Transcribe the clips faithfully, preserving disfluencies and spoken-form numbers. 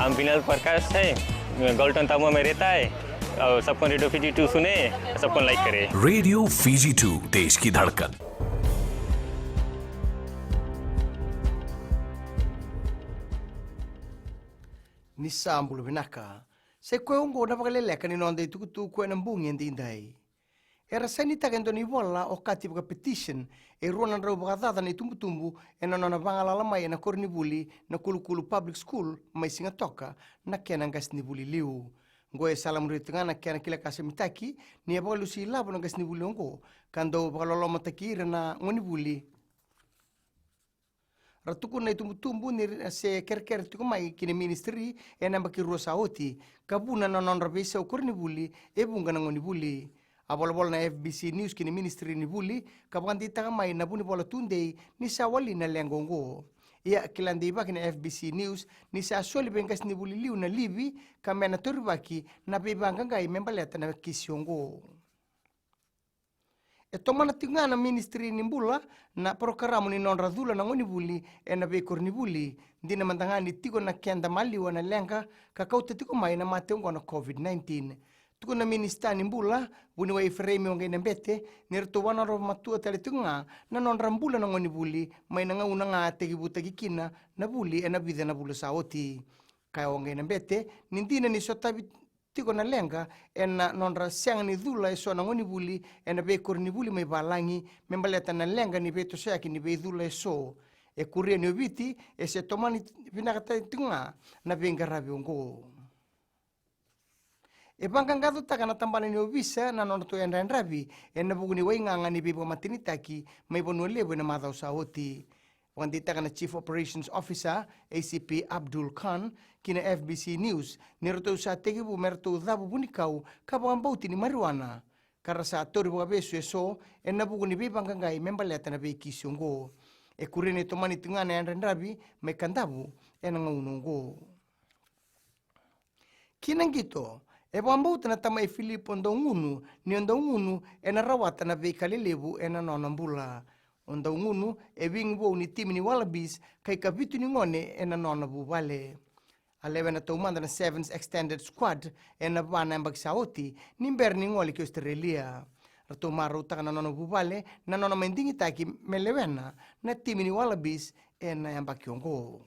नाम विनल प्रकाश है, मैं गोल्टन तामुआ में रहता है। और सबको रेडियो फिजी टू सुने, सबको लाइक करे। रेडियो फिजी टू, देश की धड़कन। Ni sa bula vinaka. Sa i koya oqo na vakaleleka ni noda itukutuku ena bogi edaidai. Era sainitaka e dua na ivola okati vaka petition e rua na drau vakacaca na itubutubu ena nona vagalala mai ena koronivuli na Kulukulu Public School mai Sigatoka na kena qasenivuli liu. Oqo e salamuria tiko ga na kena kilakasamitaki ni a vakalusi ilavo na qasenivuli oqo ka dau vakalolomataki ira na gonevuli. Ra tukuna na itubutubu ni ra se kerekere tiko mai ki na ministry ena yabaki rua sa oti, ka vuna na nodra veisau koronivuli e vuqa na gonevuli. A volavola na F B C News ki na ministry ni vuli ka vakadeitaka mai na vunivola tudei ni sa wali na leqa oqo. Ia kila deivaki na F B C News ni sa soli vei qasenivuli liu na livi ka me na taurivaki na veivaqaqai me baleta na kisi oqo. E tomana tiko ga na ministry ni bula na parokaramu ni nodra cula na gonevuli ena veikoronivuli. Dina mada ga ni tiko na keda maliwa na leqa ka kauta tiko mai na mate oqo na COVID nineteen. Tukuna na minisita ni bula, vuniwai Ifereimi Waqainabete, ni ratou vakarorogo matua tale tiko ga na nodra bula na gonevuli mai na gauna ga a tekivutaki kina na vuli ena vica na vula sa oti. Kaya o Waqainabete ni dina ni sotavi tiko na leqa ena nodra sega ni cula eso na gonevuli ena veikoronivuli mai valagi me baleta na leqa ni veitosoyaki ni veicula eso. E kuria ni o Viti e se tomani vinakataki tiko ga na veiqaravi oqo. E vaqaqacotaka na tabana ni ovisa na nodratou yadrayadravi ena vuku ni waigaga ni veivakamatenitaki mai Vanua Levu ena macawa sa oti. Vakadeitaka na Chief Operations Officer, A C P Abdul Khan, ki na F B C News ni ratou sa tekivu me ratou cavu vunikau ka vakabauti ni marijuana, ka ra sa tauri vakavesu eso ena vuku ni veivaqaqai me baleta na veikisi oqo. E kuria ni tomani tiko ga na yadrayadravi mai Kadavu ena gauna oqo. Ki na qito, e vakabauta na tamai Filipo Daugunu ni o Daugunu ena rawata na veika lelevu ena nona bula. O Daugunu e wing vou ni timi ni Wallabies ka ikavitu ni gone ena nona vuvale. A lewena taumada na Sevens Extended Squad ena va na yabaki sa oti ni bera ni gole ki Australia. Ratou marautaka na nona vuvale na nona mai digitaki me lewena na timi ni Wallabies ena yabaki oqo.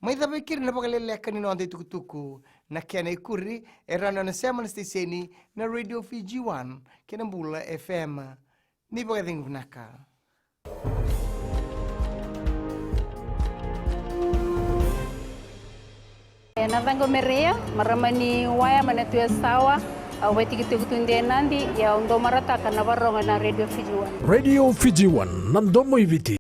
Mai cava e keri na vakaleleka ni noda itukutuku. Na kena ikuri e rawa ni o na sema na siteseni na Radio Fiji One kei na Bula F M. Ni vakacegu vinaka. E na caqu o Mereia, marama ni Waya mai na Tuyasawa. Au vaitikotiko tu e Nadi, ia au dau marautaka na varogo na Radio Fiji One. Radio Fiji One, na domo i Viti.